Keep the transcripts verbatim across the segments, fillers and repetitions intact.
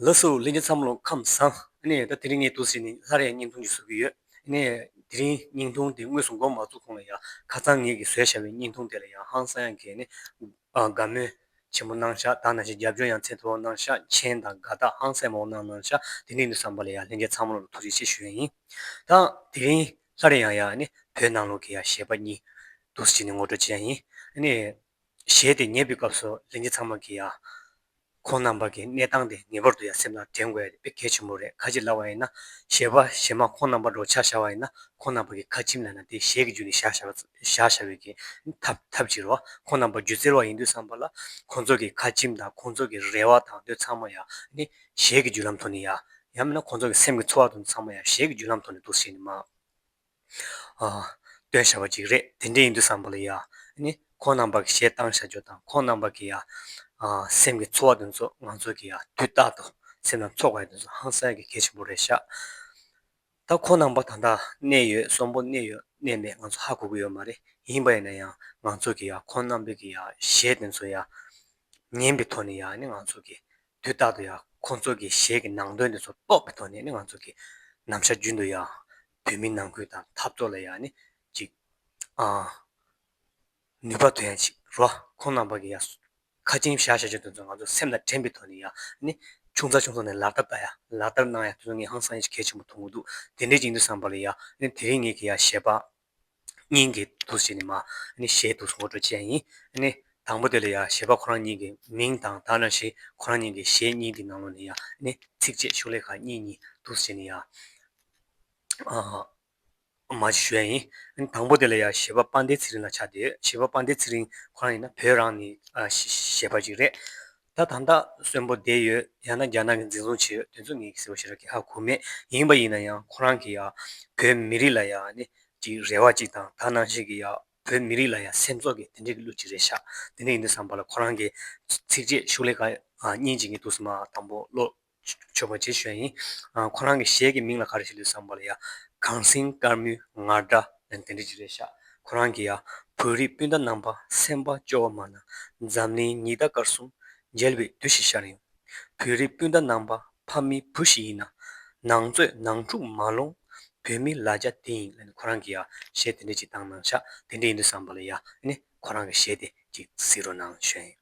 ལགས་སོ། ལྷན་རྒྱས་ཚང་མ་ལ་ཁམས་བཟང་། ཨ་ནི་ད་དེ་རིང་ངས་འདུག་སེ་ནི་སླར་ཡང་བརྙན་ཐུང་ཅིག་བཟོ་གི་ཡོད། ཨ་ནི་དེ་རིང་བརྙན་ཐུང་དེ་དངོས་སུ་མགོ་མ་བཙུགས་གོང་ལ་ཡང་ཁ་སང་ངེད་ཀྱིས་བཟོས་བཞག་པའི་བརྙན་ཐུང་དེ་ལ་ཡང་ཧང་སང་ཡང་གིས་ནི་ཨ་དགའ་མོས་ཆེན་པོ་གནང་ཤག་ད་ནང་བཞིན་རྒྱབ་ལྗོངས་ཡང་ཚད་མཐོ་པོ་གནང་ཤག་མཆན་དང་དགའ་རྟགས་ཧང་སང་མང་པོ་གནང་གནང་ཤག་དེ་འདྲ་ཡིན་དུས་ཙམ་པ་ལ་ཡང་ལྷན་རྒྱས་ཚང་མ་ལ་ཐུགས་རྗེ་ཆེ་ཞུ་ཡ་ཡིན། ད་དེ་རིང་སླར་ཡང་ཡང་ནི་བོད་ནང་ལོགས་ཀྱི་ཡང་གཞས་པ་གཉིས་འདུག་སེ་བྱས་ནས་ངོ་སྤྲོད་བྱེད་ཡ་ཡིན། ཨ་ནི་གཞས་དེ་ཉན་པའི་སྐབས་སུ་ལྷན་རྒྱས་ཚང་མ་གིས་ཡང་ཁོང་རྣམ་པ་གི་གནས་སྟངས་དེ་ངེས་པར་དུ་ཡང་སེམས་ལ་དྲན་དགོས་ཡ་དེ་དཔེ་གལ་ཆེན་པོ་རེད། ག་ཅི་ལབ་པ་ཡིན་ན་གཞས་པ་གཞས་མ་ཁོང་རྣམ་པ་འདྲ་ཆ་བཞག་པ་ཡིན་ན་ཁོང་རྣམ་པ་གི་ཁ་ཆེམས་ལབ་ན་དེ་གཞས་ཀྱི་བརྒྱུད་ནས་བཞག་བཞག་པ་གི་བཞག་བཞག་པའི་གི་ཐབས་ཐབས་ཅིག་རེད་བ། ཁོང་རྣམ་པ་སྒྱུ་རྩལ་བ་ཡིན་དུས་ཙམ་པ་ལ་ཁོང་ཚོ་གི་ཁ་ཆེམས་དང་ཁོང་ཚོ་གི་རེ་བ་དང་དེ་ཚང་མ་ཡང་ནི་གཞས་ཀྱི་བརྒྱུད་ལམ་ཐོག་ནས་ཡང་ཡང་མིན་ན་ཁོང་ཚོ་གི་སེམས་ཀྱི་ཚོར་བ་དང་ཚང་མ་ཡང་གཞས་ཀྱི་བརྒྱུད་ལམ་ཐོག་ནས་འདུག་སེ་བྱས་ནས་མར། ཨ། སྟོན་བཞག་པ་ཅིག་རེད། དེ་འདྲ་ཡིན་དུས་ཙམ་པ་ལ་ཡ། ནི་ཁོང་རྣམ་པ་གི་གཞས་བཏང་བཞག་རྒྱུ་དང་ཁོང་རྣམ་པ་གི་ཡ། ཨ། སེམས་ཀྱི་ཚོར་བ་དེ་ཚོ་ང་ཚོ་གི་ཡ་དུས་རྟག་ཏུ་སེམས་ལ་ཚོར་བ་དེ་ཚོ་ཧང་སང་གི་གལ་ཆེན་པོ་རེད་ཤག་ད་ཁོང་རྣམ་པ་ད་ལྟ་གནས་ཡོད་གསོན་པོ་གནས་ཡོད་གནས་མེད་ང་ཚོ་ཧ་གོ་གི་ཡོད་མ་རེད། ཡིན་པ་ཡིན་ན་ཡང་ང་ཚོ་གི་ཡ་ཁོང་རྣམ་པའི་གི་ཡ་གཞས་དེ་ཚོ་ཡ་ཉན་པའི་ཐོག་ནས་ཡ་ནི་ང་ཚོ་གི་དུས་རྟག་ཏུ་ཡང་ཁོང་ཚོ་གི་གཞས་ཀྱི་ནང་དོན་དེ་ཚོ་རྟོགས་པའི་ཐོག་ནས་ནི་ང་ཚོ་གི་ནམ་ཞག་རྒྱུན་དུ་ཡང་བོད་མིའི་ནང་ཁུལ་དང་འཐབ་རྩོད་ལ་ཡང་ནི་ཅིག་ཨ་ནུས་པ་ཐོན་ཡ་ཅིག་རོ། ཁོང་རྣམ་པ་གི་ཡང་ཁ་ཆེམས་བཞག་བཞག་ཆེད་དུ་ང་ཚོ་སེམས་ལ་དྲན་པའི་ཐོག་ནས་ཡང་ནི་ཆུང་ཙག་ཆུང་ཙག་ནས་ལག་བསྟར་བསྟར་ཡ་ལག་བསྟར་གནང་ཡ་དེ་ཚོ་ངས་ཧང་སང་ཡ་ཅིག་གལ་ཆེན་པོ་མཐོང་གི་འདུག་དེ་འདྲའི་ཅིག་ཡིན་དུས་ཙམ་པ་ལ་ཡང་ནི་དེ་རིང་ངེད་ཀྱི་ཡང་གཞས་པ། གཉིས་ཀྱི་འདུག་སེ་བྱས་ནས་མ་ནི་གཞས་འདུག་སེ་ངོ་སྤྲོད་བྱས་ཡིན། ནི་དང་པོ་དེ་ལ་ཡང་གཞས་པ་ཁོ་རང་གཉིས་ཀྱི་མིང་དང་ད་ནང་བཞིན་ཁོ་རང་གཉིས་ཀྱི་གཞས་གཉིས་ཀྱི་ནང་ལོགས་ནས་ཡང་ནི་ཚིགས་བཅད་ཤོག་ལྷེ་ཁ་གཉིས་གཉིས་འདུག་སེ་བྱས་ནས་ཡང་ཨ་མ་ཅིག་ཞུ་ཡ་ཡིན། ནི་དང་པོ་དེ་ལ་ཡང་གཞས་པ་དཔལ་ལྡན་ཚེ་རིང་ལ་ཆགས་བསྡད་ཡོད། གཞས་པ་དཔལ་ལྡན་ཚེ་རིང་ཁོ་རང་ཡིན་ན་བོད་རང་ནས་ཨ་གཞས་པ་ཅིག་རེད། ད་ད་ལྟ་གསོན་པོ་བསྡད་ཡོད། ཡང་ན་རྒྱ་ནག་གི་འཛིན་བཟུང་བྱས་ཡོད། དེ་ཚོ་ངས་གསལ་པོ་ཞེ་དྲག་གི་ཧ་གོ་མེད། ཡིན་པ་ཡིན་ན་ཡང་ཁོ་རང་གི་ཡང་བོད་མི་རིགས་ལ་ཡང་ནི་ཅིག་རེ་བ་ཅིག་དང་ད་ནང་བཞིན་གྱི་ཡང་བོད་མི་རིགས་ལ་ཡང་སེམས་ཚོར་གྱི་དེ་འདྲའི་གི་གླུ་ཅིག་རེད་ཤག་དེ་འདྲ་ཡིན་དུས་ཙམ་པ་ལ་ཁོ་རང་གི་ཚིགས་བཅད་ཤོག་ལྷེ་ཁ་གཉིས་ཅིག་ངས་འདུག་སེ་མ་དང་པོ་ཀློག་ཆོག་པ་ཅིག་ཞུ་ཡ་ཡིན། ཁོ་རང་གི་གཞས་ཀྱི་མིང་ལ་ག་རེ་ཞིག་འདུག་བསམ་པ་ལ་ཡ། གངས་སེང་དཀར་མོའི་ངར་སྒྲ་ལབ་དེ་འདྲ་ཅིག་རེད་ཤག་ཁོ་རང་གི་ཡ། བོད་རིགས་སྤུན་ཟླ་རྣམ་པ་སེམས་པ་སྐྱོ་བ་མ་གནང་། འཛམ་གླིང་ཉི་ཟླ་སྐར་གསུམ་མཇལ་བའི་དུས་ཤིག་ཤར་ཡོང་། བོད་རིགས་སྤུན་ཟླ་རྣམ་པ་ཕ་མའི་བུ་ཞིག་ཡིན་ན། ནང་རྩོད་ནང་འཁྲུག་མ་སློང་། བོད་མིའི་ལ་རྒྱ་དེ་ཡིན་ལབ་ནས་ཁོ་རང་གིས་ཡ་གཞས་དེ་འདྲ་ཅིག་བཏང་གནང་ཤག་དེ་འདྲ་ཡིན་དུས་ཙམ་པ་ལ་ཡ་ནི་ཁོ་རང་གི་གཞས་དེ་ཅིག་གཟིགས་རོགས་གནང་ཞུ་ཡ་ཡིན།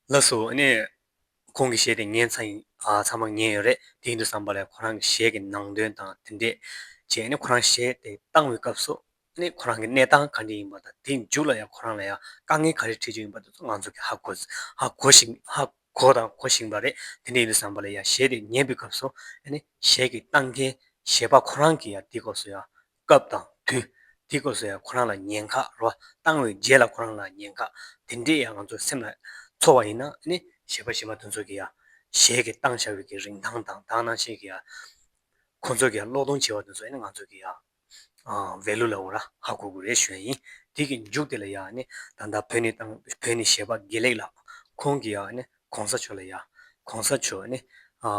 ལགས་སོ། ཨ་ནི་ཁོང་གི་གཞས་དེ་ཉན་ཚར་ཡིན། ཨ་ཚང་མ་ཉན་ཡོད་རེད། དེ་ཡིན་དུས་ཙམ་པ་ལ་ཁོ་རང་གི་གཞས་ཀྱི་ནང་དོན་དང་དེ་འདྲས་བྱས། ཨ་ནི་ཁོ་རང་གཞས་དེ་བཏང་བའི་སྐབས་སུ་ཨ་ནི་ཁོ་རང་གི་གནས་སྟངས་ག་འདྲས་ཡིན་པ་དང་། དེའི་མཇུག་ལ་ཡང་ཁོ་རང་ལ་ཡང་དཀའ་ངལ་ག་རེ་འཕྲད་རྒྱུ་ཡིན་པ་དེ་ཚོ་ང་ཚོ་གིས་ཧ་གོ་ཧ་གོ་ཞིང་ཧ་གོ་དང་གོ་བཞིན་པ་རེད། དེ་འདྲས་ཡིན་དུས་ཙམ་པ་ལ་ཡང་གཞས་དེ་ཉན་པའི་སྐབས་སུ་ཨ་ནི་གཞས་ཀྱི་བཏང་མཁན་གཞས་པ་ཁོ་རང་གིས་ཡང་དེའི་སྐབས་སུ་ཡང་སྐབས་དང་དུས། དེའི་སྐབས་སུ་ཡང་ཁོ་རང་ལ་ཉེན་ཁ་རོ། བཏང་བའི་རྗེས་ལ་ཁོ་རང་ལ་ཉེན་ཁ་དེ་འདྲས་ཡང་ང་ཚོ་སེམས་ལ་ཚོར་བ་ཡིན་ན། ཨ་ནི་གཞས་པ་གཞས་མ་དེ་ཚོ་གིས་ཡང་གཞས་ཀྱི་བཏང་བཞག་པའི་གི་རིན་ཐང་དང་དེ་ནང་བཞིན་གྱི་ཡང་ཁོང་ཚོ་གིས་ཡང་ཀློག་འདོན་བྱས་པ་དེ་ཚོ་ཨ་ནི་ང་ཚོ་གིས་ཡང་ཨ་ཝེ་ལུ་ལབ་དགོས་ར། ཧ་གོ་དགོས་རེད་ཞུ་ཡ་ཡིན། དེ་གི་མཇུག་དེ་ལ་ཡང་ཨ་ནི་ད་ལྟ་བོད་ནས་བཏང་བོད་ནས་གཞས་པ་དགེ་ལེགས་ལགས་ཁོང་གིས་ཡང་ཨ་ནི་གོང་ས་མཆོག་ལ་ཡང་གོང་ས་མཆོག་ཨ་ནི་ཨ་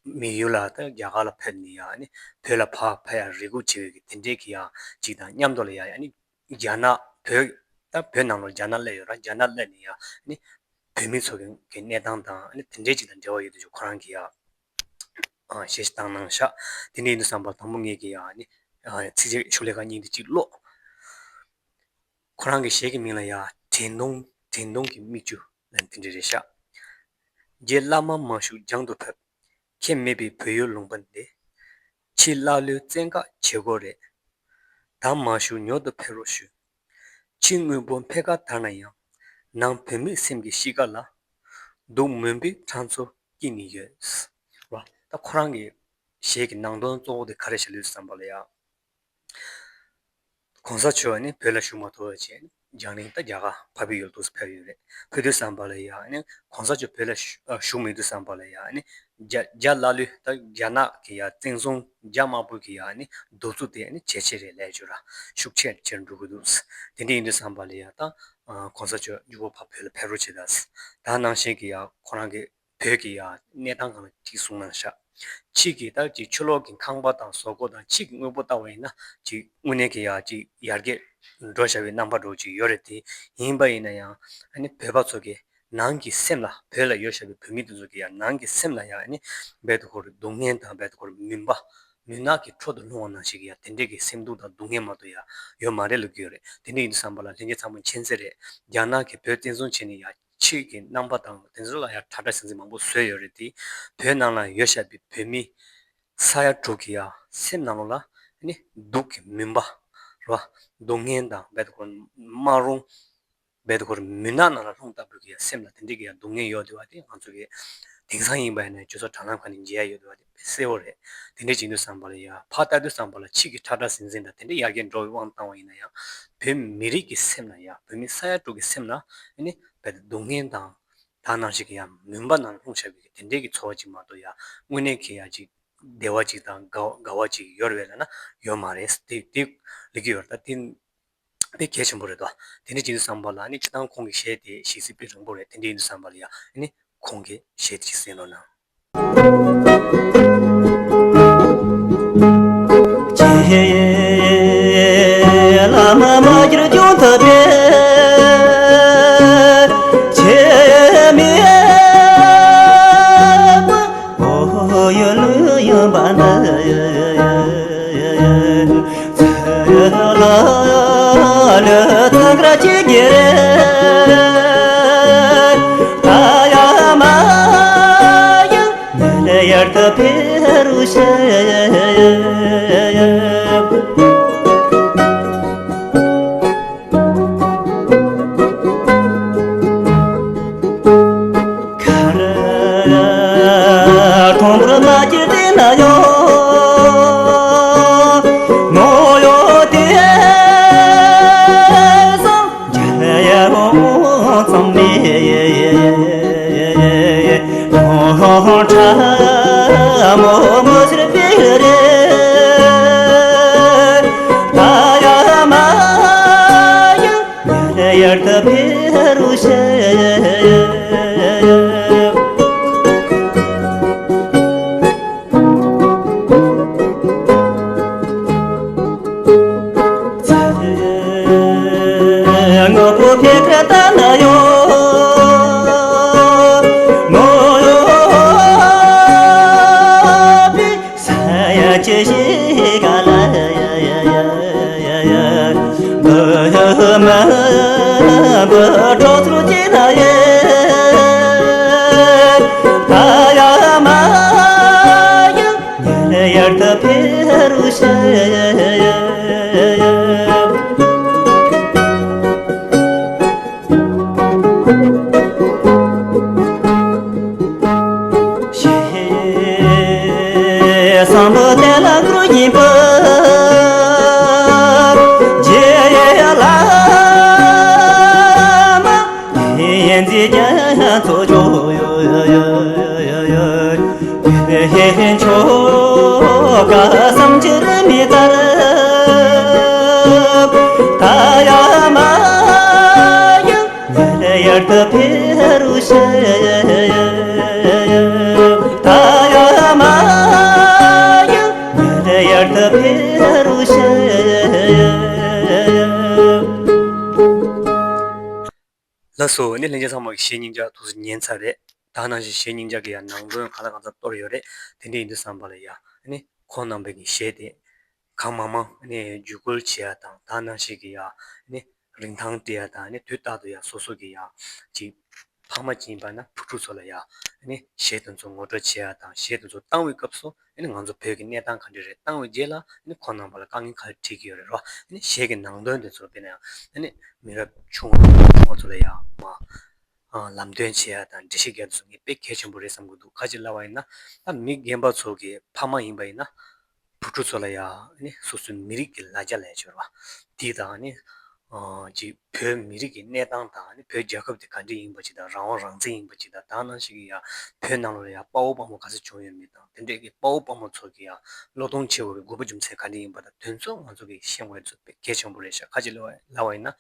མི་ཡུལ་ལ་ད་རྒྱ་གར་ལ་ཕེབས་ནས་ཡང་ཨ་ནི་བོད་ལ་ཕར་ཕེབས་ཡ་རེ་སྒུག་བྱེད་པའི་གི་དེ་འདྲའི་གི་ཡང་ཅིག་དང་མཉམ་དུ་ལ་ཡང་ཨ་ནི་རྒྱ་ནག་བོད་ད་བོད་ནང་ལོགས་རྒྱ་ནག་སླེབས་ཡོད་ར། རྒྱ་ནག་སླེབས་ནས་ཡང་ཨ་ནི་བོད་མི་ཚོ་གི་གི་གནས་སྟངས་དང་ཨ་ནི་དེ་འདྲའི་ཅིག་དང་འབྲེལ་བ་ཡོད་དུས་ཁོ་རང་གི་ཡང་ཨ་གཞས་ཤིག་བཏང་གནང་ཤག་དེ་འདྲ་ཡིན་དུས་ཙམ་པ་དང་པོ་ངས་གི་ཡང་ཨ་ནི་ཨ་ཚིགས་བཅད་ཤོག་ལྷེ་ཁ་གཉིས་དེ་གཅིག་ཀློག་ཁོ་རང་གི་གཞས་ཀྱི་མིང་ལ་ཡ་དྲན་གདུང་དྲན་གདུང་གི་མིག་ཆུ་ལབ་དེ་འདྲ་རེད་ཤག་རྗེ་བླ་མ་མ་བཞུགས་རྒྱང་དུ་ཕེབས། ཁྱེད་མེད་པའི་བོད་ཡུལ་ལུང་པ་འདི། ཕྱི་ཀླ་ཀློའི་བཙན་བཀག་བྱེད་སྒོ་རེད། ད་མ་བཞུགས་མྱུར་དུ་ཕེབས་རོགས་ཞུ། ཕྱི་དངོས་པོ་འཕེལ་ཁ་དར་ན་ཡང་། ནང་བོད་མིའི་སེམས་ཀྱི་གཤིས་ཀ་ལ། སྡུག་སྨོན་པའི་ཁྲག་མཚོ་སྐྱེས་ནས་ཡོད། ར། ད་ཁོ་རང་གི་གཞས་ཀྱི་ནང་དོན་གཙོ་བོ་དེ་ག་རེ་བཤད་ལུས་བསམ་པ་ལ་ཡ། གོང་ས་མཆོག་ནི་བོད་ལ་བཞུགས་མ་ཐུབ་པ་བྱས་ནས་རྒྱང་རིང་ད་རྒྱ་གར་འཕགས་པའི་ཡུལ་དུ་ཕེབས་ཡོད་རེད། ཕེབས་དུས་ཙམ་པ་ལ་ཡ་ནི་གོང་ས་མཆོག་བོད་ལ་བཞུགས་མེད་དུས་ཙམ་པ་ལ་ཡ་ནི་རྒྱ་རྒྱ་ཀླ་ཀློའི་ད་རྒྱ་ནག་གི་ཡ་བཙན་བཟུང་རྒྱ་དམར་པོ་གི་ཡ་ནི་གདུག་རྩུབ་དེ་ནི་ཇེ་ཆེ་རེད་ལས་བརྗོད་ར་ཤུགས་ཆེར་ཆེར་འགྲོ་གི་འདུག་དེ་འདྲ་ཡིན་དུས་ཙམ་པ་ལ་ཡ་ད་གོང་ས་མཆོག་མཇུག་པོ་ཕར་བོད་ལ་ཕེབས་རོགས་བྱེད་ད། ད་ནང་བཞིན་གི་ཡ་ཁོ་རང་གི་བོད་ཀྱི་ཡ་གནས་སྟངས་སྒང་ལ་ཅིག་གསུངས་གནང་ཤག་ཕྱིས་ཀྱི་ད་ཅིག་ཕྱི་ལོགས་ཀྱི་ཁང་པ་དང་བཟོ་བཀོད་དང་ཕྱིས་ཀྱི་དངོས་པོ་ལྟ་བ་ཡིན་ན་ཅིག་དངོས་གནས་ཀྱི་ཡ་ཅིག་ཡར་རྒྱས་འགྲོ་བཞག་པའི་རྣམ་པ་འདྲ་བོ་ཅིག་ཡོད་རེད་དེ། ཡིན་པ་ཡིན་ན་ཡང་ཨ་ནི་བོད་པ་ཚོ་གི་ནང་གི་སེམས་ལ་བོད་ལ་ཡོད་བཞག་པའི་བོད་མི་དེ་ཚོ་གི་ཡ་ནང་གི་སེམས་ལ་ཡ་ཨ་ནི་རྦད་དེ་ཁོ་རང་སྡུག་བསྔལ་དང་རྦད་དེ་ཁོ་རང་མུན་པ་མུན་ནག་གི་ཁྲོད་དུ་ལྷུང་བ་ནང་བཞིན་གྱི་ཡ་དེ་འདྲས་ཀྱི་སེམས་སྡུག་དང་སྡུག་བསྔལ་མ་གཏོགས་ཡ་ཡོད་མ་རེད་ལབ་ཀྱི་ཡོད་རེད། དེ་འདྲ་ཡིན་དུས་ཙམ་པ་ལ་ལྷན་རྒྱས་ཚང་མ་མཁྱེན་གསལ་རེད། རྒྱ་ནག་གི་བོད་བཙན་བཟུང་བྱས་ནས་ཡ། ཕྱིས་ཀྱི་རྣམ་པ་དང་དེ་ཚོ་ལ་ཡང་ཁྲ་ཁྲ་ཟིང་ཟིང་མང་པོ་བཟོས་ཡོད་རེད་དེ། བོད་ནང་ལ་ཡོད་བཞག་པའི་བོད་མི་ས་ཡ་དྲུག་གི་ཡང་སེམས་ནང་ལོགས་ལ་ནི་སྡུག་གི་མུན་པ་རེད་བ། སྡུག་བསྔལ་དང་རྦད་དེ་ཁོ་མ་རུང་རྦད་དེ་ཁོ་མུན་ནག་ནང་ལ་ལྷུང་ལྟ་བུ་གི་ཡང་སེམས་ལ་དེ་འདྲའི་གི་ཡང་སྡུག་བསྔལ་ཡོད་བསྡད་པ་དེ་ང་ཚོ་གི་དེང་སང་ཡིན་པ་ཡིན་ན་སྤྱི་ཚོགས་དྲ་ལམ་ཁག་ནས་མཇལ་ཡ་ཡོད་བསྡད་པ་དེ་དཔེ་གསལ་པོ་རེད། དེ་འདྲའི་བྱེད་དུས་ཙམ་པ་ལ་ཡང་ཕར་ལྟ་དུས་ཙམ་པ་ལ་ཕྱིས་ཀྱི་ཁྲ་ཁྲ་ཟིང་ཟིང་དང་དེ་འདྲའི་ཡར་རྒྱས་འགྲོ་བའི་དབང་བཏང་བ་ཡིན་ན་ཡང་། བོད་མི་རིགས་ཀྱི་སེམས་ལ་ཡང་བོད་མི་ས་ཡ་དྲུག་གི་སེམས་ལ་ཨ་ནི་རྦད་དེ་སྡུག་བསྔལ་དང་། ད་ནང་བཞིན་གྱི་ཡང་མུན་པ་ནང་ལྷུང་བཞག་པའི་དེ་འདྲའི་གི་ཚོར་བ་ཅིག་མ་གཏོགས་ཡང་དངོས་གནས་ཀྱི་ཡང་ཅིག་བདེ་བ་ཅིག་དང་དགའ་དགའ་བ་ཅིག་ཡོད་རེད་པས་ལབ་ན་ཡོད་མ་རེད། དེ་དེ་ལབ་ཀྱི་ཡོད་རེད། ད་དེ་དཔེ་གལ་ཆེན་པོ་རེད་དོ། དེ་འདྲ་ཅིག་ཡིན་དུས་ཙམ་པ་ལ་ནི་སྤྱིར་བཏང་ཁོང་གི་གཞས་དེ་གཞས་ཚིག་དཔེ་རིང་པོ་རེད། དེ་འདྲ་ཡིན་དུས་ཙམ་པ་ལ་ཡང་ནི་ཁོང་གི་གཞས་དེ་ཅིག་གསན་རོགས་གནང་། བསམ་པ་དེ་ལ་འགྲོ་ཉིན་པ། རྗེ་བླ་མ་ཡན་ཚིག་རྒྱ་མཚོ་ཇོ་ཡོ་ཡོ་ཡོ་ཡོ། ཆོ་ག་བསམ་འཆར་མི་ལྟར། ད་ཡ་མ་ཡ། ཡར་ད་ཕེ་རུ་ཤ། ད་ཡ་མ་ཡ། ཡར་ད་ཕེ་རུ་ཤ། ལགས་སོ། ཨ་ནི་ལྷན་རྒྱས་ཚང་མ་གི་གཞས་སྙིང་ལྕགས་ཐུགས་སུ་ཉན་ཚར་རེད། ད་ནང་བཞིན་གཞས་སྙིང་ལྕགས་ཀྱི་ཡང་ནང་དོན་ག་ལ་གང་འཚམ་གཏོར་ཡོད་རེད། དེ་འདྲ་ཡིན་དུས་ཙམ་པ་ལ་ཡ་ཨ་ནི་ཁོང་རྣམ་པའི་གི་གཞས་དེ་གང་མང་མང་ཨ་ནི་བརྒྱུད་སྐུར་བྱེད་ཡ་དང་། ད་ནང་བཞིན་གྱི་ཡ་ཨ་ནི་རིན་ཐང་སྤྲད་ཡ་དང་། ཨ་ནི་དུས་རྟག་ཏུ་ཡ་སོ་སོ་གི་ཡ་ཅིག་ཕ་མ་ཅིག་ཡིན་པ་ན་བུ་ཕྲུག་ཚོ་ལ་ཡ་ཨ་ནི་གཞས་དེ་ཚོ་ངོ་སྤྲོད་བྱེད་ཡ་དང་། གཞས་དེ་ཚོ་བཏང་བའི་སྐབས་སུ་ཨ་ནི་ང་ཚོ་བོད་ཀྱི་གནས་སྟངས་ག་འདྲ་རེད། བཏང་བའི་རྗེས་ལ་ཨ་ནི་ཁོང་རྣམ་པ་ལ་དཀའ་ངལ་ག་རེ་འཕྲད་ཀྱི་ཡོད་རེད་རོ། ཨ་ནི་གཞས་ཀྱི་ནང་དོན་དེ་ཚོ་དཔེར་ན་ཡང་ཨ་ནི་མི་རབས་ཆུང་བ་ཆུང་བ་ཚོ་ལ་ཡ་མ་ཨ་ལམ་སྟོན་བྱེད་ཡ་དང་འགྲེལ་བཤད་རྒྱག་དུས་ངས་དཔེ་གལ་ཆེན་པོ་རེད་བསམ་གྱི་འདུག་ག་ཅི་ལབ་པ་ཡིན་ན། ད་མི་རྒན་པ་ཚོ་གི་ཕ་མ་ཡིན་པ་ཡིན་ན། བུ་ཕྲུག་ཚོ་ལ་ཡ་ནི་སོ་སོའི་མི་རིགས་ཀྱི་ལ་རྒྱ་ལས་བྱོས་ར། དེ་དང་ནི་ཨ་ཅིག་བོད་མི་རིགས་ཀྱི་གནས་སྟངས་དང་ནི་བོད་རྒྱལ་ཁབ་དེ་ག་འདྲ་ཡིན་པ་ཅིག་དང་། རང་དབང་རང་བཙན་ཡིན་པ་ཅིག་དང་། ད་ནང་བཞིན་གྱི་ཡ་བོད་ནང་ལོགས་ལ་ཡ་དཔའ་བོ་དཔའ་མོ་ག་ཚོད་བྱུང་ཡོད་མེད་དང་། དེ་འདྲས་ཀྱི་དཔའ་བོ་དཔའ་མོ་ཚོ་གི་ཡ་བློས་གཏོང་བྱེད་དགོས་པའི་དགོས་པ་རྒྱུ་མཚན་ག་འདྲ་ཡིན་པ་དང་། དེ་ཚོ་ང་ཚོ་གི་ཤེས་དགོས་ཚོད་དཔེ་གལ་ཆེན་པོ་རེད་ཤག་ག་ཅི་ལབ་པ་ལབ་པ་ཡིན་ན། དཔའ་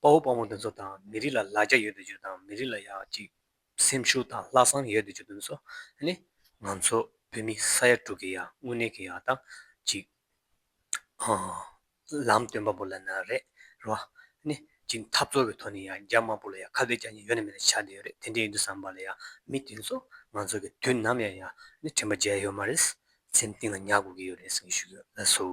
བོ་དཔའ་མོ་དེ་ཚོ་དང་མི་རིགས་ལ་ལ་རྒྱ་ཡོད་དེ་ཚོ་དང་། མི་རིགས་ལ་ཡ་ཅིག་སེམས་ཤུགས་དང་ལྷག་བསམ་ཡོད་དེ་ཚོ་དེ་ཚོ་ཨ་ནི་ང་ཚོ་བོད་མི་ས་ཡ་དྲུག་གི་ཡ་དངོས་གནས་ཀྱི་ཡ་ད་ཅིག་ཨ་ལམ་སྟོན་པ་པོ་ལབ་ན་རེད་རོ། ཨ་ནི་ཅིག་འཐབ་རྩོད་ཀྱི་ཐོག་ནས་ཡ་རྒྱ་དམར་པོ་ལ་ཡ་ཁ་གཏད་བཅག་མཁན་ཡོད་ན་མེད་ན་ཆགས་བསྡད་ཡོད་རེད། དེ་འདྲ་ཡིན་དུས་ཙམ་པ་ལ་ཡ་མི་དེ་ཚོ་ང་ཚོ་གི་དུས་ནམ་ཡང་ཡ་ཨ་ནི་དྲན་པ་བརྗེད་ཡ་ཡོད་མ་རེད། སེམས་གཏིང་ལ་ཉར་དགོས་ཀྱི་ཡོད་རེད་ཟེར་ཞུ་གི་ཡོད། ལགས་སོ།